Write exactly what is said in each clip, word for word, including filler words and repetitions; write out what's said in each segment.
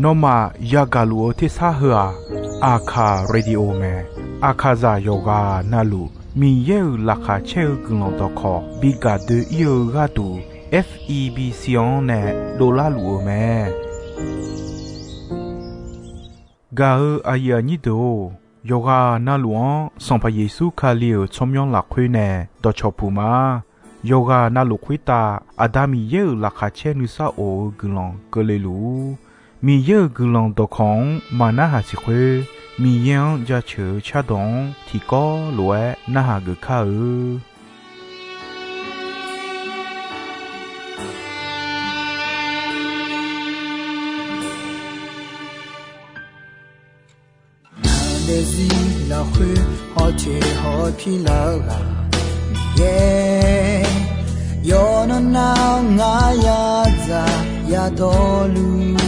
Nawmaf yagaq luf-eu tersar heu-aq, Aqkaq radio mae. Aqkaqzaq yawqghaq navluf Miqyaer-euq laqkhaq caer-eu guiqlanq dawqkawq bi gaq doe-ir-eu gharduq, F E B C-anr nae dovlar luf-eu mae. Gaq-eu aqyuif aqnyir deuq-or, yawqghaq navluf-anr Sanqpaq Yeqsur Kali-euq tsawrmyanr lafkhoer nae dawqcawq puq ma. Yawqghaq navluf khoertav Aqda Miqyaer-euq laqkhaq caer nuisar of-eu guiqlanq keuvle luf-ur. Miqyaer-euq guiqlanq dawqkawq-anr maq narhaq siq khoer, Miqyaer-anr jaceuq-eu cardawq-anr tiqkawv lof-aer narhaq geuf kar-eu. Ngaq daefzir lafkhoer hawteq hawpir lar-eu ghaq Miqyaer, yawqnan nav-anr ngar yadzaq yadawrluf,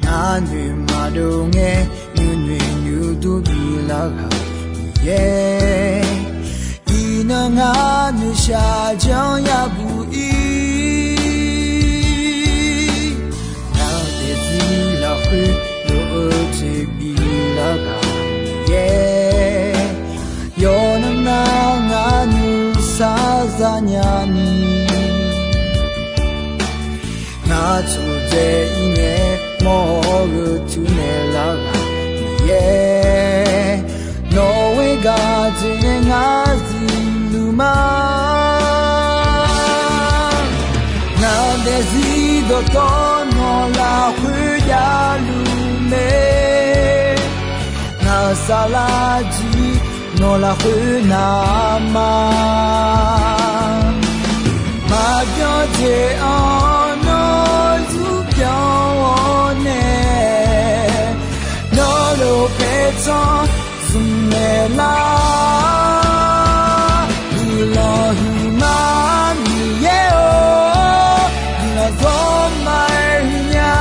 ngar noeq maqdov ngae nuinoeq nuidur bilar ghaq Miqyaer, iqnan ngar noeqshaq janr yabuq ir. Ngaq daefzir lafkhoer lof-eu toeqbif lar ghaq Miqyaer, yawqnan nav ngar nuisar zanya ni, ngar tsofdzae ir ngae mawr-eu tuinaeq lar ghaq Miqyaer, nawq-eu gaq dzoeqnae ngar zifluf ma. Ngaq daefzir dawqtawvluf nawq lafkhoer javluf mae. Ngaq saflar jir nawq lafkhoer navma, maqbyan jeq-anr nawr zurbyan-awr nae, nawr lof paertsanr zmq naeq lar. Guiqlanq huiqma Miqyaer-or, guiqlanq zawr ma-aer huiqnya.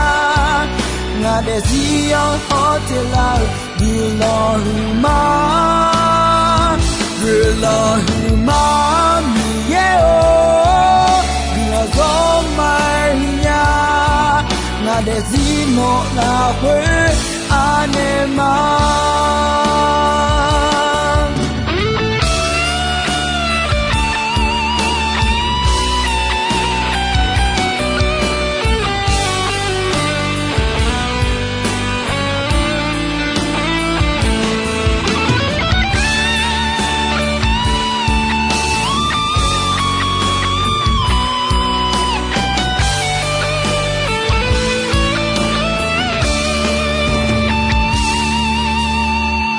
Ngaq daefzir-anr hawteq lar-eu guiqlanq huiqma, guiqlanq huiqma Miqyaer-or, guiqlanq zawr ma-aer huiqnya. Ngaq daefzir nawq lafkhoer anaeq ma.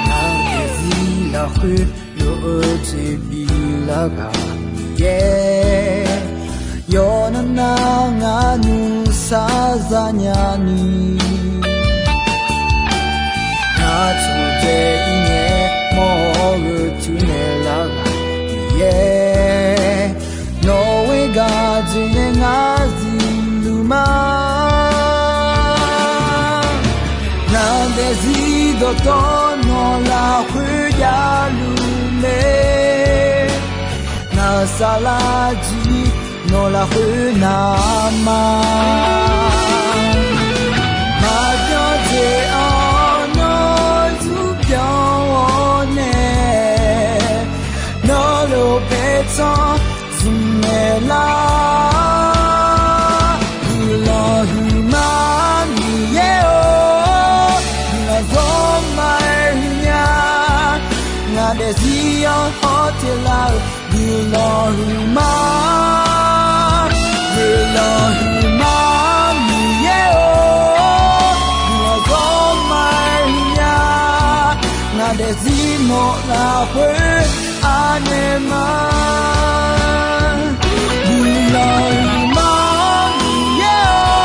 Ngaq daefzir lafkhoer lof-eu toeqbif lar ghaq Miqyaer, yawqnan nav ngar nuisar zanya ni, ngar tsofdzae ir ngae mawr-eu tuinaeq lar ghaq Miqyaer, nawq-eu gaq dzoeqnae ngar zifluf ma. Ngaq daefzir dawqtawvluf nawq lafkhoer javluf mae. Ngaq saflar jir nawq lafkhoer navma, maqbyan jeq-anr nawr zurbyan-awr nae, nawr lof paertsanr zmq naeq lar. Guiqlanq huiqma Miqyaer-or, guiqlanq zawr ma-aer huiqnya. Ngaq daefzir-anr hawteq lar-eu guiqlanq huiqma, guiqlanq huiqma Miqyaer-or, guiqlanq zawr ma-aer huiqnya. Ngaq daefzir nawq lafkhoer anaeq ma. Guiqlanq huiqma Miqyaer-or,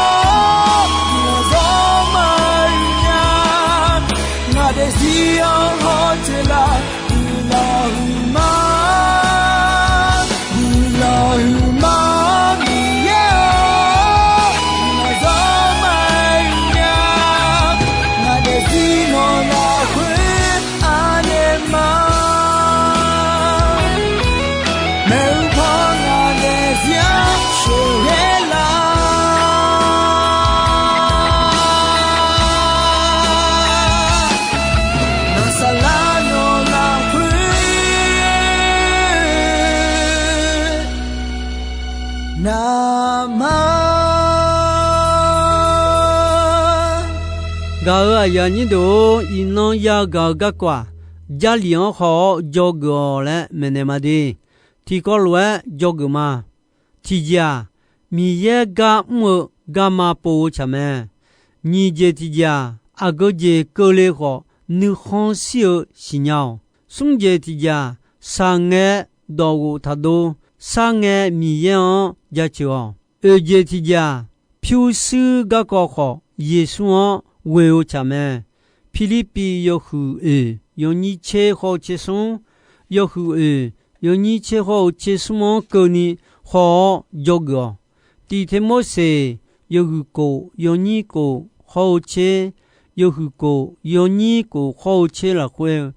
guiqlanq zawr ma-aer huiqnya. Ngaq daefzir-anr hawteq lar-eu guiqlanq huiqma, guiqlanq huiqma Miqyaer-or, guiqlanq zawr ma-aer huiqnya. Ngaq daefzir nawq lafkhoer anaeq ma. Naqma. Gaq-euq aqyuif aqnyir deuq-or, iqnan yagaq-eu garkawv-aq, Jarlif-anr haw-awr dzawgeuf-awq laer maeqnaeq ma de. Tiqkawv lof-aer dzawgeuf ma. Tiqjeq-aq, Miqyaer gar mr-eu garma pov-eu tsaq mae. Nyiq jeq tiqjeq-aq, aqgeu jeq keuvle khawf nuikhanr shir-eu siqnya-awq. Smr jeq tiqjeq-aq, shaq ngae dawqghof taqdov, shar ngae Miqyaer-anr jaceuq-awq. Oeq jeq tiqjeq-aq, pyurshuir garkawv khawf Yeqsur-anr ghoe-eu tsaq mae. Pirlirpiv yawhuiq oeq yawnyir tser khawr-eu tser smr, yawhuiq oeq yawnyir tser khawr-eu tser smr-anr keuvni haw-awr dzawgeuf-awq. Tiq Tirmorseq yawhuiq kof yawnyir kof khawr-eu tser, yawhuiq kof yawnyir kof khawr-eu tser lafkhoer-eu,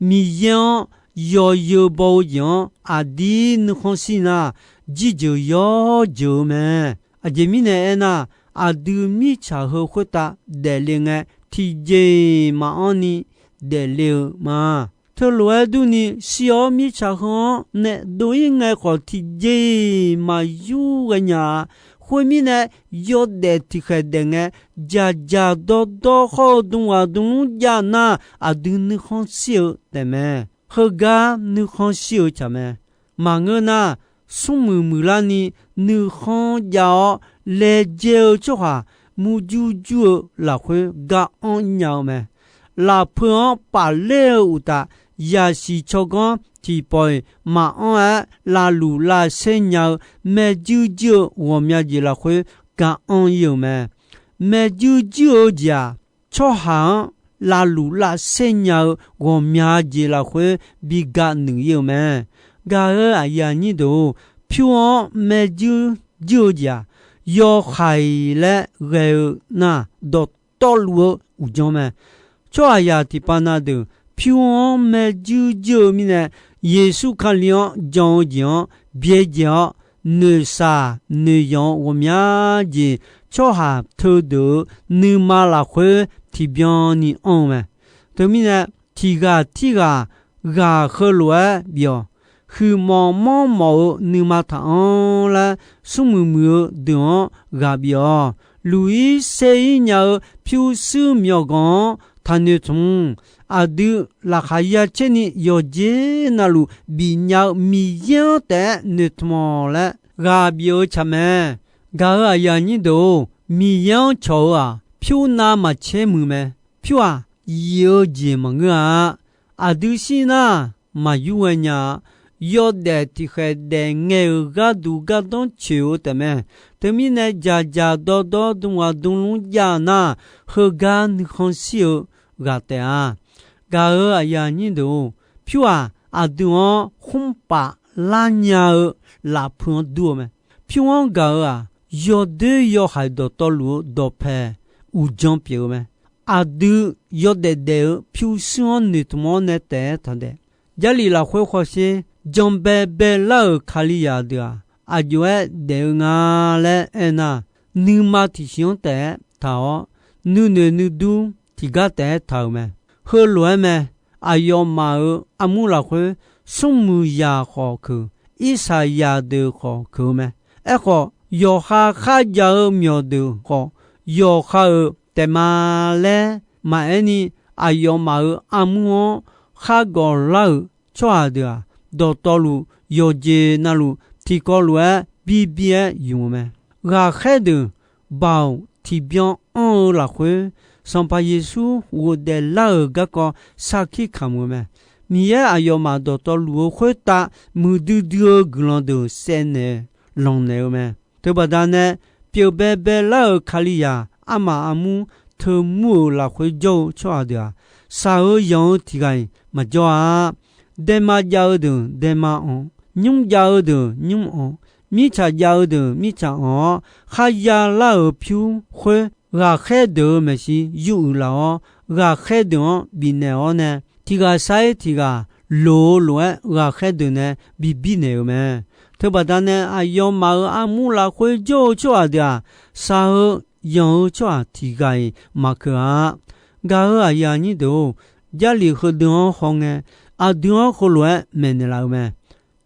Miqyaer-anr yawzeu baw-eu jeq-anr aqdir nuikhanr shir nar, jirjeuq yawr jeuq-eu mae. Aqjeq mirnae aernar, aqdui mirtsaq heu khoertav daefle ngae, tiqjeq-iq maqanr ni daefle-eu ma. Teulof-aer durni, shir-awr mirtsaq heu-anr nae dov-ir ngae khawf, tiqjeq-iq maqyur ghae nya-a. Khoermirnae, yawdaef tiqkhaeq daef ngae, dzaqdzaq dawrdawr khawr-eu dmghaq dmlmr jav nar, aqdui nuikhanr shir-eu taefmae. Heugar nuikhanr shir-eu tsaq mae. Maqngeur nar, smrmuiq muiqlarni nuikhanr jav-awr laejae-eu tsawrhaq murjur jur-eu lafkhoer gar anr nya-eu mae. Lafpeu-anr pafler-eu uqtaf, yaqsiq tsawrganr tiqpawf-iq maqanr-aer lavluf lavsaer nya-eu maerjuir juir-eu ghawqmya jeq lafkhoer gar anr-ir-euq mae. Maerjuir juir-eu jeq-aq, tsawrhaq-anr lavluf lavsaer nya-eu ghawqmya jeq lafkhoer bi ga nuiq-ir-euq mae. Gaq-euq aqyuif aqnyir deuq-or, pyur-anr maerjuir juir-eu jeq-aq, yawhaiq laer ghae-eu nar, dawqtawvluf-eu uqdzan mae. Tsawrhaqzaq tiqpav na deuq pyur-anr maerjuir juir-eu mirnae, Yeqsur Kali-anr jan-eu jeq-anr byaerdzae-awr, noeqshaq noeqyanq-eu ghawqmya jeq tsawrhaq teudeuq-euq nuima lafkhoer tiqbyan ni anr-eu mae. Teumirnae, tiq ghaq tirghaq ghaq heulof-aer bif-awq. Huiqmawf manrmawf-eu nuima taq-anr laer, smrmuiq muiq-eu deuq-anr ghaq bif-awq. Luq-ir saer-ir nya-eu pyurshuir myawqganq-anr taqnoeq tmq. Aqdui laqkhaq ya caer ni yawqjeq navluf bifnya-eu Miqyaer-anr taef-aer noeqtmq-awq laer ghaq bif-eu tsaq mae. Gaq-euq aqyuif aqnyir deuq-or, Miqyaer-anr cawq-eu-aq, pyurnav maqcaer muiq mae. Pyur-aq, yif-eu jeq maqngeur-a. Aqdui shir nar, maqyur ghae nya-a. Yawdaef tiqkhaeq daef ngae-euq gharduq gardanr coeq-eu taefmae. Teumirnae, dzaqdzaq dawrdawr dmghaq dmlmr jav nar, heugar nuikhanr shir-eu ghaq taef-a. Gaq-euq aqyuif aqnyir deuq-or, pyur-aq, aqdui-anr khmr paf lar nya-eu lafpeu-anr dur-eu mae. Pyur-anr gaq-euq-aq, yawdoer yawhaiq dawqtawvluf-eu dawqpae uqdzan pyeuf-eu mae. Aqdui yawdaef daef-eu pyurshuir-anr noeqtmq-awr nae taef-aer taqdaef. Jarlif lafkhoer khawsher, janbae baelar-euq Kalizaq deuq-aq, aqjox-aer daef-eu nga laer aernar, nuima tiqsiq-anr taef-aer taq-awr, nuinoeq nuidur tiqgar taef-aer taq-euq mae. Heulof-aer mae. Aqyawfmaf-euq armur lafkhoer, smrmuiq zaq khawf keuq, irsaqzaq deuq khawf keuq-eu mae. Aerkhawf, yawqha kharjav-eu myawqdeuq khawf, yawqha-euq taefma laer maqaer ni, aqyawfmaf-euq armur-anr khar gawq lar-euq tsawrhaq deuq-aq, dawqtawvluf yawqjeq navluf tiqkawv lof-aer birbir-aer ymq-eu mae. Ghaqkhaer deuq baoq tiqbyan anr-eu lafkhoer, Sanqpaq Yeqsur ghofdaef lar-euq garkawv sarkir kamq-eu mae. Miqyaer aqyawfmaf dawqtawvluf-eu khoertav muiqdui dui-eu guiqlanq deuq saevnaeq lanqnaeq-eu mae. Teubaqda nae, pyeufbae baelar-euq Kalizaq armaf armur teumur-euq lafkhoer jawr-eu tsawrhaq deuq-aq, shaq-eu yanq-eu tiq ghaq-iq maqjawr-a. Daema jav-eu deuq daema anr, nymr jav-eu deuq nymr anr, mirtsaq jav-eu deuq mirtsaq anr-awr, kharya lar-euq pyur khoer ghaqkhaer deuq-euq maeqshi yuruiq laf-awr, ghaqkhaer deuq-anr bifnaeq-awr nae, tiq ghaq sar-ir tiq ghaq loq-eu lof-aer ghaqkhaer deuq nae bi birnaeq-euq mae. Teubaqda nae aqyawfmaf-euq armur lafkhoer jawr-eu tsawrhaq deuq-aq, shaq-eu yanq-eu tsawrhaq tiq ghaq-iq maqkeuv-a. Gaq-euq aqyuif aqnyir deuq-or, Jarlif heudeuq-anr hawngae, aqdui-anr heulof-aer maeqnaeq laf-eu mae.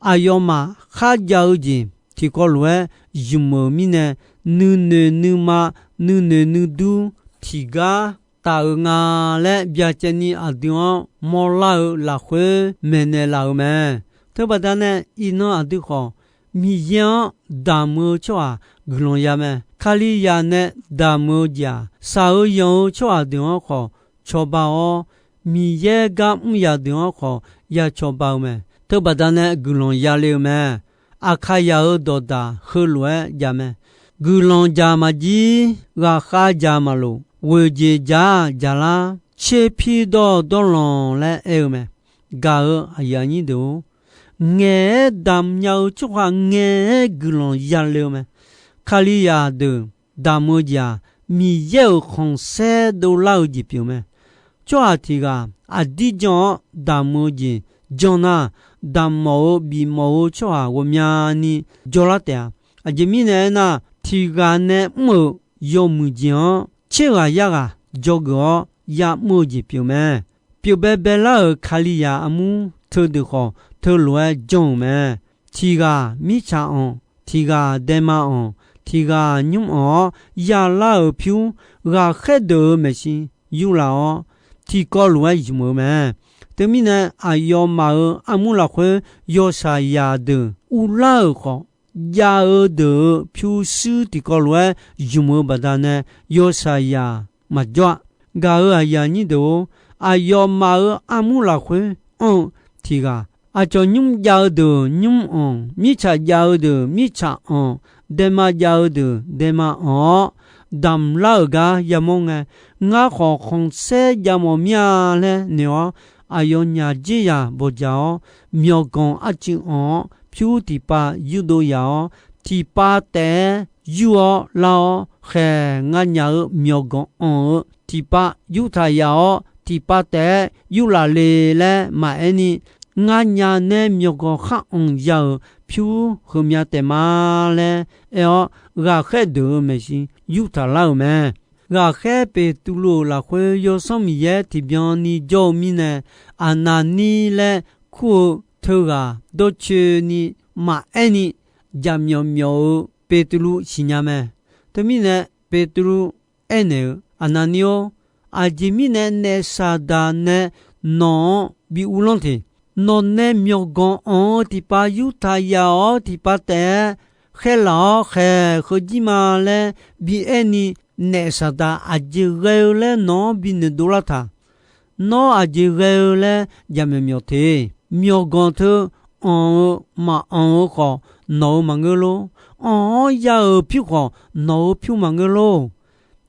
Aqyawfmaf kharjav-eu jeq tiqkawv lof-aer zmq-euq mirnae, nuinoeq nuima, nuinoeq nuidur tiqgar taf-eu nga laer byacaevni aqdui-anr mawrlar-eu lafkhoer maeqnaeq laf-euq mae. Teubaqda nae iqnan aqdui khawf, Miqyaer-anr damq-eu tsawrhaq guiqlanq ya mae. Kalizaq nae damq-eu jeq-aq, shaq-eu yanq-eu tsawrhaq deuq-anr khawf cawba-awr, Miqyaer gar mr yaq deuq-anr khawf ya cawba-eu mae. Teubaqda nae guiqlanq ya le-eu mae. Aqkaqyaq-euq dawqdaq heulof-aer jav mae. Guiqlanq jaq maqjir, ghaqkhav jaq maqloq, ghoeqjeq jaq-aq jaqlar, tserpir dawr dawrlanq laer aer-eu mae. Gaq-euq aqyuif aqnyir deuq-or, ngaeq-aer damq nya-eu tsawrhaq ngaeq-aer guiqlanq ya le-eu mae. Kalizaq deuq damq-eu jeq-aq, Miqyaer-euq khanqsaer dovlar-eu jeq pyeuf mae. Tsawrhaq tiq ghaq aqdir jan-awr damq-eu jeq jan nar, damq mawf-eu bif mawf-eu tsawrhaq ghawqmyani jawrlar taef-a. Aqjeq mirnae aernar, tiq ghaq nae mr-euq yawmuiq jeq-anr tser ghaq yar ghaq dzawgeuf-awr ya'mr-eu jeq pyeuf mae. Pyeufbae baelar-euq Kalizaq armur teudeuq khawf teulof-aer janr-euq mae. Tiq ghaq mirtsaq anq, tiq ghaq daema anq, tiq ghaq nymr anq-awr yalar-euq pyur, ghaqkhaer deuq-euq maeqshi yurlaf-awr, tiqkawv lof-aer zmq-eu mae. Teumirnae, aqyawfmaf-euq armur lafkhoer yawshaqzaq deuq uvlar-euq khawf, jav-eu deuq-euq pyurshuir tiqkawv lof-aer zmq-eu baqdanae yawshaqzaq maqjawr-a. Gaq-euq aqyuif aqnyir deuq-or, aqyawfmaf-euq armur lafkhoer anr-eu tiq ghaq, aqcawq nymr jav-eu deuq nymr anq, mirtsaq jav-eu deuq mirtsaq anq, daema jav-eu deuq daema anq-awr, damqlar-euq gar yamawr ngae, ngar khawf khanqsaer jav mawf mir-a laer noeq-awr, aqyawfnyaf dzerzaq bawqdzaq-awr, myawqganq arcuiv anq-awr pyur tiqpav yurdov yaf-awr, tiqpav taef-aer yur-awr lar-awr khaeq, ngar nyaf-euq myawqganq anq-eu tiqpav yurtaq yaf-awr, tiqpav taef-aer yurlaf le laer maqaer ni, ngar nyaf nae myawqganq khar anq ya-euq pyur heumya taef ma laer aer-awr, ghaqkhaer deuq-euq maeqshi yurtaq lar-euq mae. Ghaqkhaer Beqtuvluv-euq lafkhoer Yawsanr Miqyaer tiqbyan ni jawr-eu mirnae, Aqnaqnir laer kur-eu teughaq dawrcoeni maqaer ni jaqmyawf myawf-eu Beqtuvluv siqnya mae. Teumirnae Beqtuvluv aernaeq-eu, Aqnaqnir-or, aqjeq mirnae naef Saqdaq nae nawq-anr bi uvlanr teq. Nawq nae myawqganq anq-eu tiqpav yurtaq yaf-awr tiqpav taef-aer khaerlaf-awr khaeq heujir ma laer bi aer ni, naef Saqdaq aqjeq ghae-eu laer nawq-anr bi noeqdov lar taq. Nawr aqjeq ghae-eu laer jaqmyawf myawf teq. Myawqganq teu anq-eu maqanq-eu khawf nawq-eu maqngeur lor. Anq-awr ya-euq pyur khawf nawq-eu pyur maqngeur lor.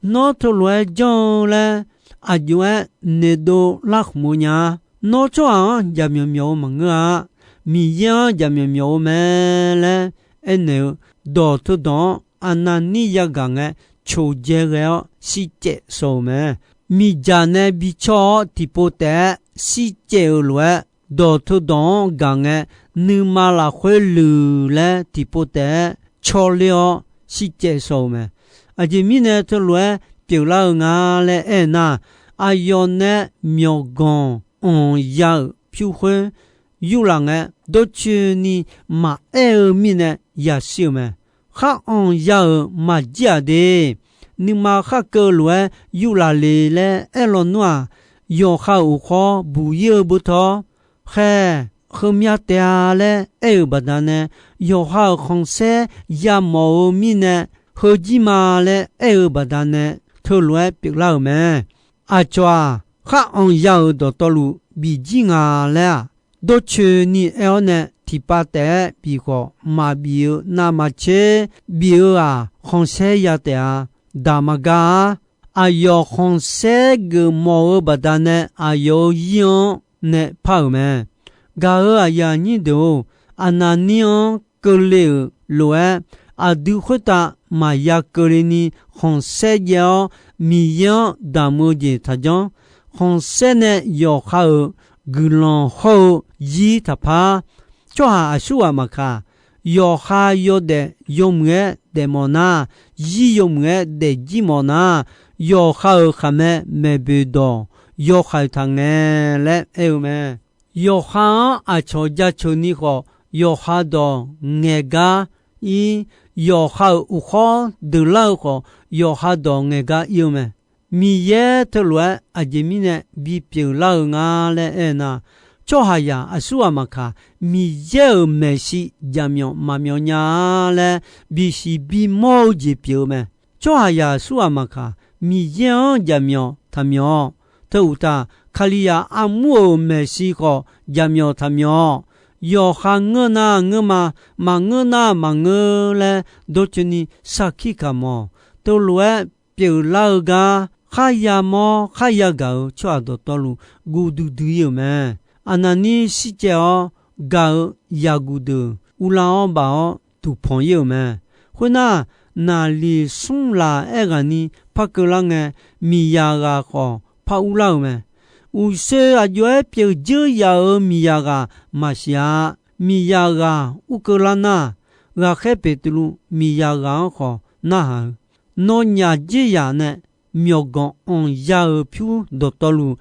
Nawr teulof-aer janr-eu laer aqjox-aer noeqdov lar khmq-eu nya-a. Nawr tsawrhaq-anr jaqmyawf myawf-eu maqngeur-a. Miqyaer-anr jaqmyawf myawf-eu mae laer aernaeq-eu dawq teudawq-anr Aqnaqnir yagaq ngae, coqdzae ghae-awr shircaev shawq-euq mae. Miqdzaq nae bi cawr-awr tiqpov taef-aer shircaev-euq lof-aer, dawq teudawq-anr gaq ngae, nuima lafkhoer luiq laer tiqpov taef-aer cawler-awr shircaev shawq-euq mae. Aqjeq mirnae teulof-aer pyeuflar-eu nga laer aernar, aqyawf nae myawqganq anq ya-euq pyur khoer yurlaf ngae, dawrcoeni maqaer-eu mirnae yashir-euq mae. Khar anq ya-euq maqjir-aq de. Nuima khar keuv lof-aer yurlaf le laer aer lawnmr-aq, yawqha-euq uqkhawr buq ir-eu beutawr, khaer, heumya taef-a laer aer-euq baqdanae, yawqha-euq khanqsaer yamawf-eu mirnae heujir ma laer aer-eu baqdanae, teulof-aer pyeuflar-euq mae. Aqcawq-aq, khar anq ya-euq dawqtawvluf bifjir nga laer-aq, dawrcoeni aer-awr nae tiqpav taef-aer bif khawf maqbif-eu navmaqtser bif-eu-aq, khanqsaer ya taef-a. Daq maqgar-ar. Aqyawf khanqsaer geufmawf-eu baqdanae aqyawf-euq zir-anr nae par-euq mae. Gaq-euq aqyuif aqnyir deuq-or, Aqnaqnir-anr keuvle-euq lof-aer, aqdui khoertav maqya keuvle ni khanqsaer jaev-awr, Miqyaer-anr damq-eu jeq taqjanr. Khanqsaer nae yawqha-euq guiqlanq hawr-eu zir taqpar. Tsawrhaq aqsurghaq maqkaq, yawqha yawdaef yawmuiq-aer daefmawf nar, zir yawmuiq-aer daefjir mawf nar, yawqha-euq khaqmae maeqboeq dawq yawhaiq taq ngae laer aer-eu mae. Yawqha-anr aqcawq jaceuq ni khawf, yawqha dawq ngaeq gar ir, yawqha-euq uqkhawr deuqlar-eu khawf, yawqha dawq ngaeq gar ir-eu mae. Miqyaer teulof-aer aqjeq mirnae bipyeuf lar-eu nga laer aer nar, tsawrhaqzaq aqsurghaq maqkaq, Miqyaer-euq maeqshi jaqmyawf maqmyawf nya-a laer bisiq bimawr-eu jeq pyeuf-eu mae. Tsawrhaqzaq aqsurghaq maqkaq, Miqyaer-anr jaqmyawf taqmyawf-awq. Teu uqtaf, Kalizaq armur-euq maeqshi khawf jaqmyawf taqmyawf-awq. Yawqha ngeur nar ngeur ma, maqngeur nar maqngeur laer dawrcoeni sarkir kamq-awq. Teulof-aer pyeuflar-eu gar kharya mawr kharya gaq-euq tsawrhaq dawqtawvluf guv duidui ir-euq mae. Aqnaqnir shircaev-awr gaq-euq yaqguq deuq uvlanr-awr baf-awr duqpanq ir-euq mae. Khoernar, naqliq smr laf aerghaqni par keuvlar ngae, miqzaq ghaq khawf par urlar-euq mae. Uqshoe aqjox-aer pyeuf dzeur yaf-euq miqzaq ghaq maqsiq-a. Miqzaq ghaq ur keuvlar nar, ghaqkhaer Beqtuvluv miqzaq ghaq-anr khawf narhaq-eu, Nawnyaf dzerzaq nae myawqganq anq ya-euq pyur dawqtawvluf,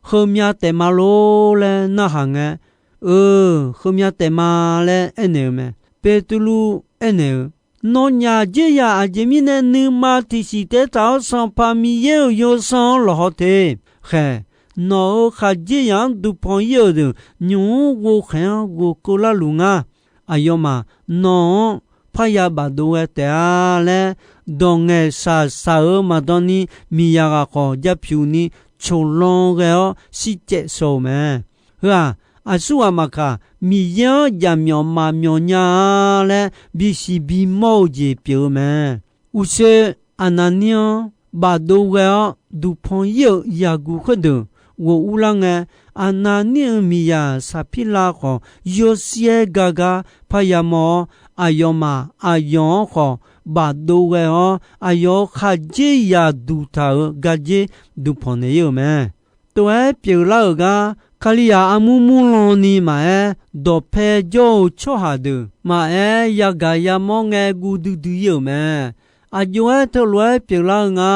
heumya taef ma lor laer narhaq ngae, Eu, heumya taef ma laer aernaeq-eu mae. Beqtuvluv aernaeq-eu, Nawnyaf dzerzaq aqjeq mirnae nuima tiqsiq taef-aer taq-awr Sanqpaq Miqyaer-euq yawsanr-anr lawqhaw te. Khaeq, nawq-euq khaqdzerzaq-anr duqpanq ir-euq deuq nymq-mr ghovkhaeq-anr ghofkeuv larluf ngar. Aqyawfmaf nawq-anr parya bafdov ghae taef-a laer, dawq ngaeqshaq shaq-euq maqdan ni miqzaq ghaq khawf japyuq ni coqlan ghae-awr shircaev shaw-eu mae. Heu-aq, aqsurghaq maqkaq, Miqyaer-anr jaqmyawf maqmyawf nya-a laer bisiq bimawr-eu jeq pyeuf-eu mae. Uqshoe Aqnaqnir-anr bafdov ghae-awr duqpanq ir-euq yaqguq khoerdeuq ghof urlar ngae, Aqnaqnir-euq miqzaq Saqpirlav khawf yawshaer gar gar parya mawr-awr, aqyawfmaf aqyawf-anr khawf bafdov ghae-awr, aqyawf-euq khaqdzerzaq duqtaq-euq gardzer duqpanq naeq ir-euq mae. Tov-aer pyeuflar-euq gar, Kalizaq armur murlan ni maqaer, dawqpae jawr-eu tsawrhaq deuq maqaer, yagaq yamawr ngae guv duidui ir-euq mae. Aqjox-aer teulof-aer pyeuflar-eu nga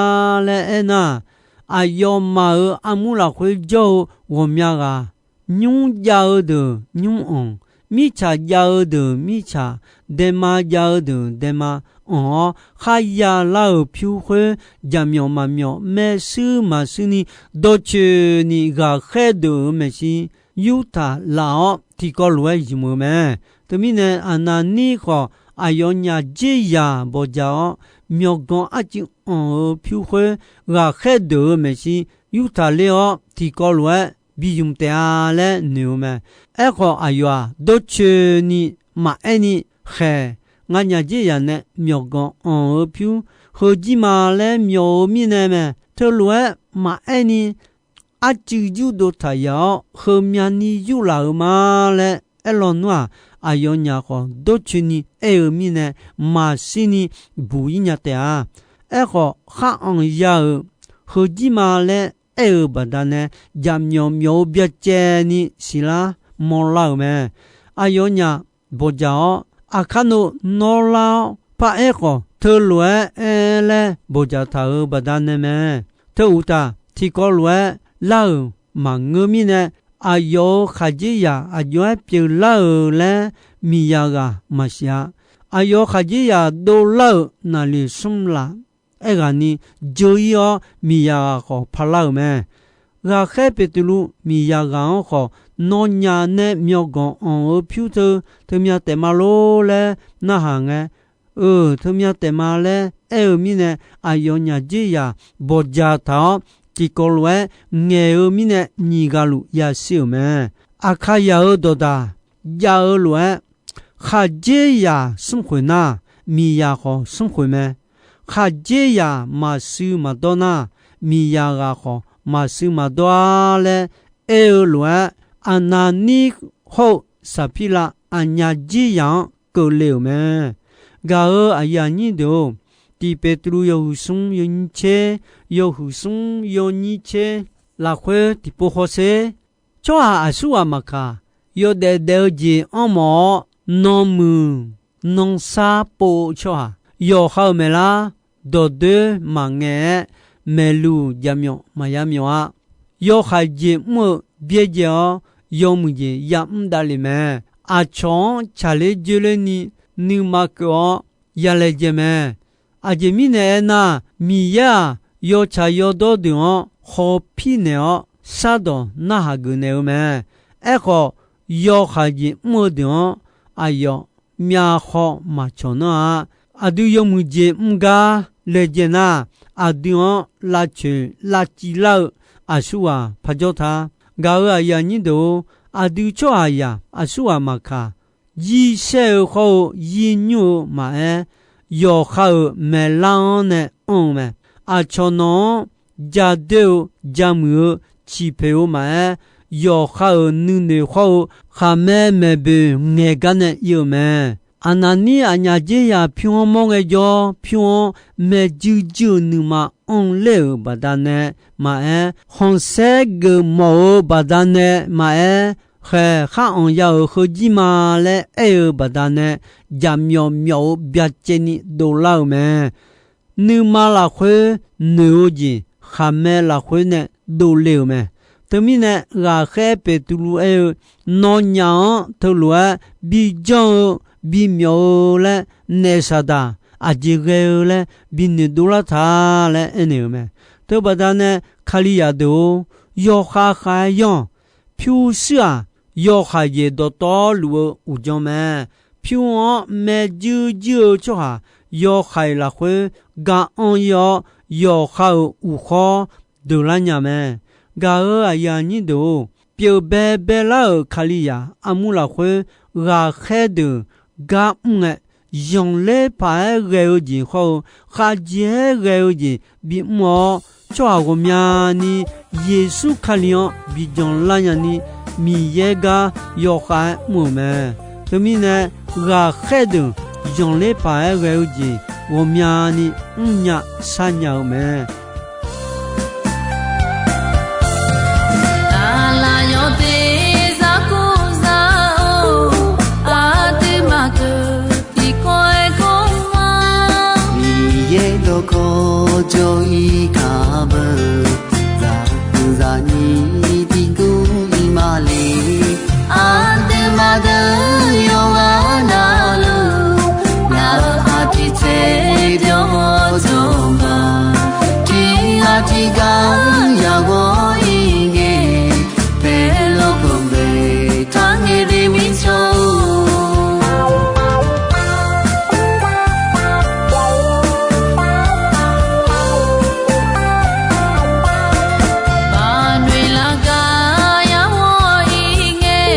laer aernar, aqyawfmaf-euq armur lafkhoer jawr-eu ghawqmya ghaq, nymr jav-eu deuq nymr anq, mirtsaq jav-eu deuq mirtsaq, daema jav-eu deuq daema anq-awr kharya lar-euq pyur khoer, jaqmyawf maqmyawf maershuir maqshuir ni dawrcoeni ghaqkhaer deuq-euq maeqshi yurtaq laf-awr tiqkawv lof-aer zmq-eu mae. Teumirnae Aqnaqnir khawf aqyawfnyaf dzerzaq bawqdzaq-awr, myawqganq arcuiv anq-eu pyur khoer ghaqkhaer deuq-euq maeqshi yurtaq ler-awr tiqkawv lof-aer bi zmq taef-a laer noeq-eu mae. Aerkhawf, aqyawf-aq dawrcoeni maqaer ni, Khaeq, nganyaf dzerzaq nae myawqganq anq-eu pyur heujir ma laer myawf-eu mirnae mae. Teulof-aer maqaer ni, arcuiv yurdov taq yaf-awr heumyani yurlaf-euq ma laer aer lawnmr-aq, aqyawfnyaf khawf dawrcoeni aer-eu mirnae maqshir ni buq ir nya taef-a. Aerkhawf, khar anq ya-euq heujir ma laer aer-eu baqdanae, jaqmyawf myawf-eu byacaevni siqlar mawrlar-euq mae. Aqyawfnyaf bawqdzaq-awr, Aqkar nov nawr lar-awr paraer khawf, teulof-aer aer laer bawqdzaq taq-euq baqdanae mae. Teu uqtaf, tiqkawv lof-aer lar-euq maqngeur mirnae, aqyawf-euq khaqdzerzaq aqjox-aer pyeuflar-euq laer miqzaq ghaq maqsiq-a. Aqyawf-euq khaqdzerzaq dovlar-euq naqliq smr laf aerghaqni dzeur-ir-awr, miqzaq ghaq khawf parlar-euq mae. Ghaqkhaer Beqtuvluv miqzaq ghaq-anr khawf, Nawnyaf nae myawqganq anq-eu pyur teu, teumya taef ma lor laer narhaq ngae, Eu, teumya taef ma laer aer-eu mirnae, aqyawfnyaf dzerzaq bawqdzaq taq-awr, tiqkawv lof-aer ngaeq-eu mirnae nyiq ghaq luf yashir-euq mae. Aqkaqzaq-euq dawqdaq jav-eu lof-aer, khaqdzerzaq smrkhoeq nar, miqzaq khawf smrkhoeq mae. Khaqdzerzaq maqshuif maqdawr nar, miqzaq ghaq khawf maqshuif maqdawr-ar laer aer-eu lof-aer, Aqnaqnir hawr-eu Saqpirlav aqnyaf dzerzaq-anr keuvle-euq mae. Gaq-euq aqyuif aqnyir deuq-or, Tiq Beqtuvluv yawhuiq smr yawnyir tser, yawhuiq smr yawnyir tser lafkhoer tiqpov hawsher. Tsawrhaq aqsurghaq maqkaq, yawdaef daef-eu jeq anrmawf-awr, nanmuiq nansar pov-eu tsawrhaq, yawqha-euq maeqlar dawqdoer maqngaeq-aer, maeqluq jaqmyawf maqya myawf-a. Yawhaiq jeq mr-eu byaerdzae-awr, yawmuiq jeq yamr davlef mae. Aqcawq-anr tsaqler dzoerler ni, nuima keuv-awr yalaejae mae. Aqjeq mirnae aernar, Miqyaer-aq, yawtsaq yawdawr deuq-anr khawpir naeq-awr shardawq narhaq geuf naeq-eu mae. Aerkhawf, yawhaiq jeq mr-eu deuq-anr aqyawf myavkhaw maqcawq nanr-a. Aqdui yawmuiq jeq mr gar laejae nar, aqdui-anr lavcoeq lavciv lar-eu aqsurghaq parjawr ta. Gaq-euq aqyuif aqnyir deuq-or, aqdui tsawrhaqzaq aqsurghaq maqkaq, jirsaer-eu khawr-eu yirnymr-eu maqaer, yawqha-euq maeqlar-anr nae anr-eu mae. Aqcawq nawq-anr jadoer-eu jamuiq-eu ciqpoeq-eu maqaer, yawqha-euq nuinoeq khawr-eu khaqmae maeqboeq ngaeq gar nae ir-eu mae. Aqnaqnir aqnyaf dzer yaq pyur-anr mawr ngaejawr, pyur-anr maeqjuir juir-eu nuima anr ler-euq baqdanae maqaer, khanqsaer geufmawf-eu baqdanae maqaer, khaeq khar anq ya-euq heujir ma laer aer-eu baqdanae, jaqmyawf myawf-eu byacaevni dovlar-euq mae. Nuima lafkhoer noeq-eu jeq, khaqmae lafkhoer nae dovle-euq mae. Teumirnae, ghaqkhaer Beqtuvluv aer-eu, nawnyaf-anr teulof-aer bijanr-eu bimyawf-eu laer naef saqdaq aqjeq ghae-eu laer binoeq dovlar ta laer aernaeq-euq mae. Teubaqdanae, Kalizaq deuq-or, yawkhav khav-aer yanr-awq. Pyurshuir-aq, yawhaiq jeq dawqtawvluf-eu uqdzan mae. Pyur-anr maeqjuir juir-eu tsawrhaq yawhaiq lafkhoer ga anr ir-awr, yawqha-euq uqkhawr deuqlar nya mae. Gaq-euq aqyuif aqnyir deuq-or, pyeuf baebae lar-euq Kalizaq armur lafkhoer ghaqkhaer deuq gar mr ngae, zanqler paq-aer ghae-eu jeq khawr-eu, khavjeq-aer ghae-eu jeq bimr-awr, tsawrhaq ghawqmyani Yeqsur Kali-anr bijan lar nyani, Miqyaer gar yawkhav-aer mr-euq mae. Teumirnae, ghaqkhaer deuq zanqler paq-aer ghae-eu jeq ghawqmyani mrnya sharnya-eu mae. Aqlaf yawteq zaqkuv zaq-or, aqduimaf deuq tiqkawv-aer kawv ma. Miqyaer dawqkawq jawr-ir kaq beu, zaqkuv zaqnyir tiqguv ir ma le. Aqduimaf deuq yawqghaq navluf, ngaq-euq aqtiq tser byawr-awr jawr ma. Tiq ghaq tiq ghaq yaq ghawr-ir ngae, paerlof keuv bae taq ngae de mirtsawr-or. Baqnoeq laf gar yar ghawr-ir ngae,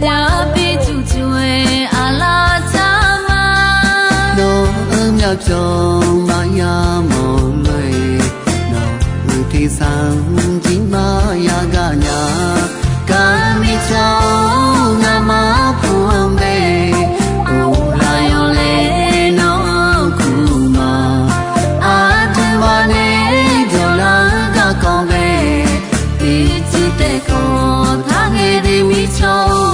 yabi tuqtuq-aer aqlaf tar ma. Nawq-euq myavpyawq maqya mawq lof-aer, nawq-euq tersar jir maqya gaq nya. Gar mirtsaq-or, ngamaf puq-anr bae, uvlaf yawlaeq nawr-anr kuv ma. Aqduimaf nae dawqlar-eu garkawv bae, tiqcuiv taef kawv taq ngae de mirtsawr-or.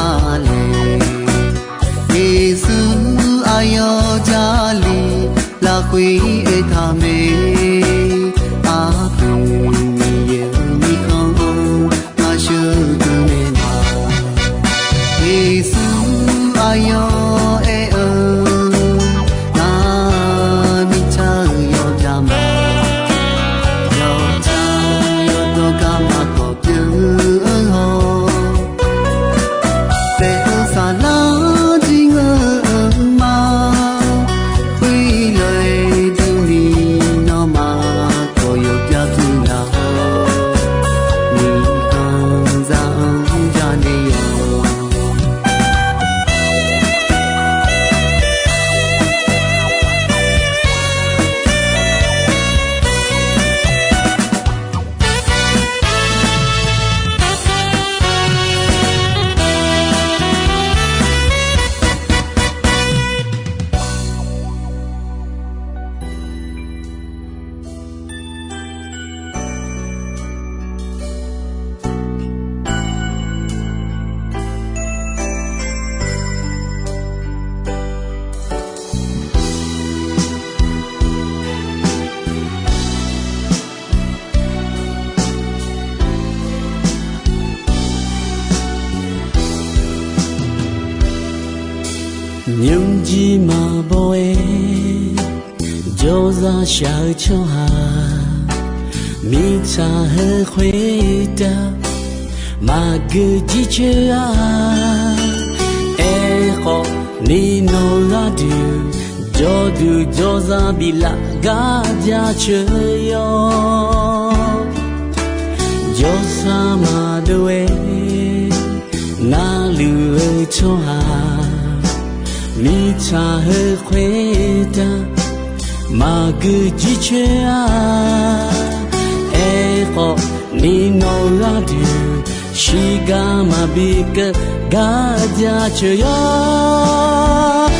Aqlef, Yeqsur aqyawf Jarlif lafkhoer aertaq mae. Aqpoeq Miqyaer-euq mirkhanq-anr ngar sheuqdui naeq ma. Yeqsur aqyawf aer-eu, ngar mirtsaq-euq yawqjaq ma. Yawqjaq yawqdawq garma kawq pyeuf-eu hawr, paef-eu saflar jir ngeur-eu ma. Khoerlof-aer durni nawmaf kawq yawbyav tsuif laf-awr, mirkhanqzaq-anr janae-awq. Nymrjir maqbaw-aer jawrzaq shaq-eu tsawrhaq, mirtsaq heu khoertav maqgeu jircoer-a. Aerkhawf ni nawq gharduq jawrduq jawrzaq biflaf gar jaceuq yawr. Jawrsar maqdov-aer narluf-eu tsawrhaq, mirtsaq heu khoertav maqgeu jircoer-a. Aerkhawf ni nawq gharduq shiqgar maqbi keuv gar jaceuq yawr.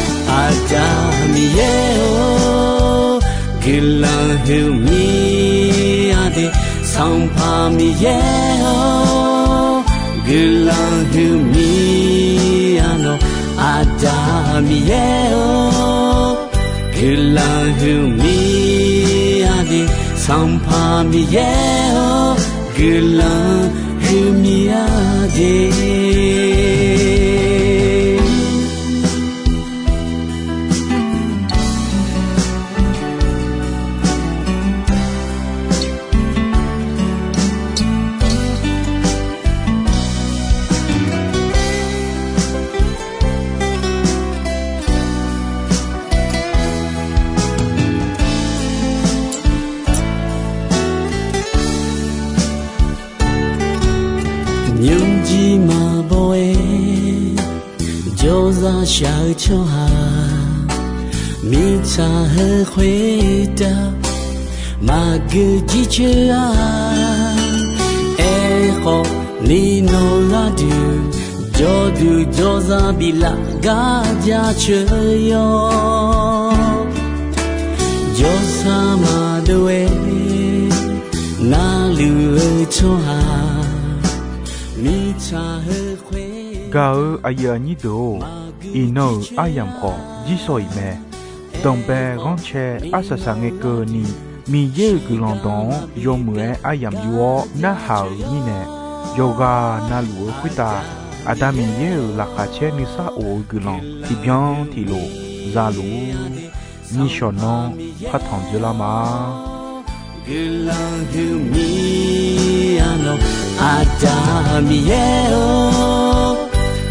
Aqda Miqyaer-or, guiqlanq huiqmir-a de. Sanqpaq Miqyaer-or, guiqlanq huiqmir-a nawq. Aqda Miqyaer-or, guiqlanq huiqmir-a de. Sanqpaq Miqyaer-or, guiqlanq huiqmir-a de. Nymrjir maqbaw-aer jawrzaq shaq-eu tsawrhaq, mirtsaq heu khoertav maqgeu jircoer-a. Aerkhawf ni nawq gharduq jawrduq jawrzaq biflaf gar jaceuq yawr. Jawrsar maqdov-aer narluf-eu tsawrhaq, mirtsaq heu khoer. Gaq-eu aqyuif aqnyir deuq-or, iqnan-euq aryamq khawf jirsawq iq mae. Danqbae ghanrcae arsaq saq ngae keuvni, Miqyaer-euq guiqlanq dawq-anr yawmuiq-aer aryamq yur-awr narhaq-euq mirnae, yawqghaq navluf-eu khoertav Aqda Miqyaer-euq laqkhaq caer nuisar of-eu guiqlanq tiqbyan tiqlof za luf-ur. Nishawq nanr partanq dzeurlar ma. Guiqlanq huiqmir-a nawq, Aqda Miqyaer-or,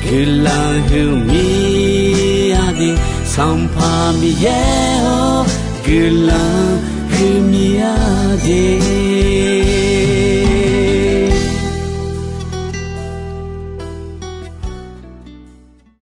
guiqlanq huiqmir-a de. Sanqpaq Miqyaer-or, guiqlanq huiqmir-a de.